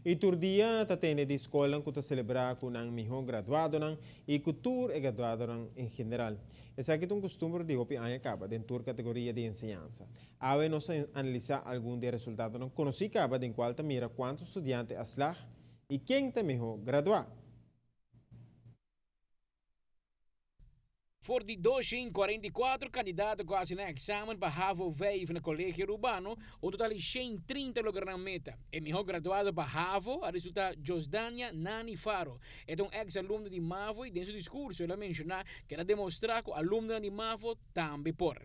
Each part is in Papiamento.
Y tur dia ta tende di scolnan cu ta celebra cu nan miho graduadonan y cu tur e graduadonan en general. Esaki ta un custumber di hopi aña caba den tur categoria di enseñansa. Awe nos a analisa algun di e resultadonan conoci caba den cual ta mira cuanto studiante a slag y ken ta miho gradua. For di 244 kandidato ku a hasi nan eksamen pa havo vijf na Kolegio Arubano, un total di 130 a logra nan meta. E mihó graduado pa havo a resultá Josdania Nani Faro. E ta un eks alumno di mavo i den su diskurso el a menshoná ku el a demostrá ku alumnonan di mavo tambe por.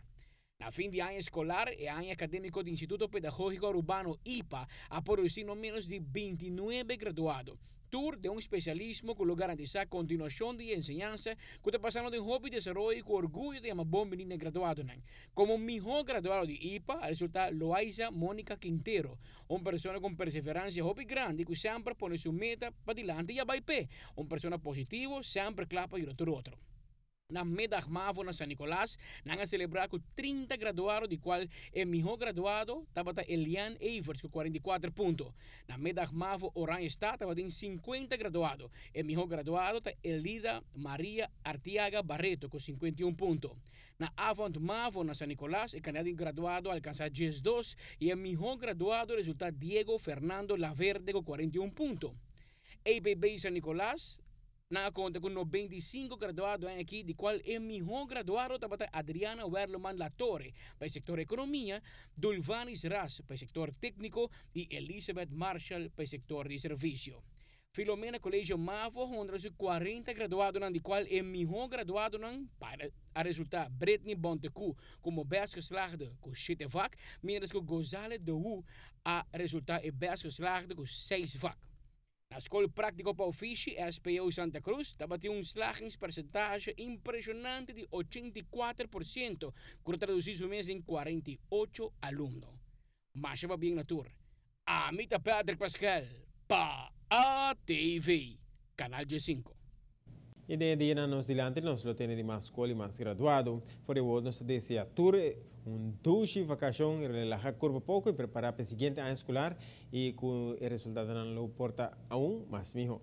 Na fin di aña eskolar, e aña akadémiko di Instituto Pedagógiko Arubano, ipa, a produsí no ménos di 29 graduado, tur den un spesialismo ku lo garantisá kontinuashon di e enseñansa ku ta pasando den hopi desaroyo i ku orguyo ta yama bon bini na e graduadonan. Komo mihó graduado di ipa a resultá Loaiza Monica Quintero, un persona ku un perseveransia hopi grandi ku semper pone su meta padilanti i a bai p'e, un persona positivo, semper kla pa yuda tur otro. Na Middag Mavo na San Nicolas, nan a celebra cu 30 graduado di cual e miho graduado tabata Elian Everts cu 44 punto. Na Middag Mavo Oranjestad tabatin 50 graduado. E miho graduado ta Elida Maria Artiaga Barreto cu 51 punto. Na Avond Mavo na San Nicolas e cantidad di graduado a alcansa 12 y e miho graduado resulta Diego Fernando Laverde cu 41 punto. ABB San Nicolas Nan a konta ku 95 graduado aña aki, di kual e mihó graduado tabata Adriana Werleman Latore pa e sektor ekonomia, Dulvanis Ras pa e sektor tékniko i Elizabeth Marshall pa e sektor di servisio. Filomena Colegio Mavo honra su 40 graduadonan, di kual e mihó graduadonan pa a resultá Britney Bontekoe komo best geslaagde ku shete vak, miéntras ku Gozale de Hoo a resultá e best geslaagde ku seis vak. Na Skol Práktiko pa Ofishi, SPO Santa Cruz, tabatin un slagingspersentage impreshonante di 84%, ku ta tradusí su mes den 48 alumno. Masha pabien na tur. Ami ta Patrick Paskel pa ATV, Kanal 15. I den e dianan nos dilanti nos lo tene di mas skol i mas graduado. For di awor nos ta desea tur un dushi vakashon, relaha kurpa poko i prepara pa e siguiente aña skolar i ku e resultatonan lo por ta aun mas miho.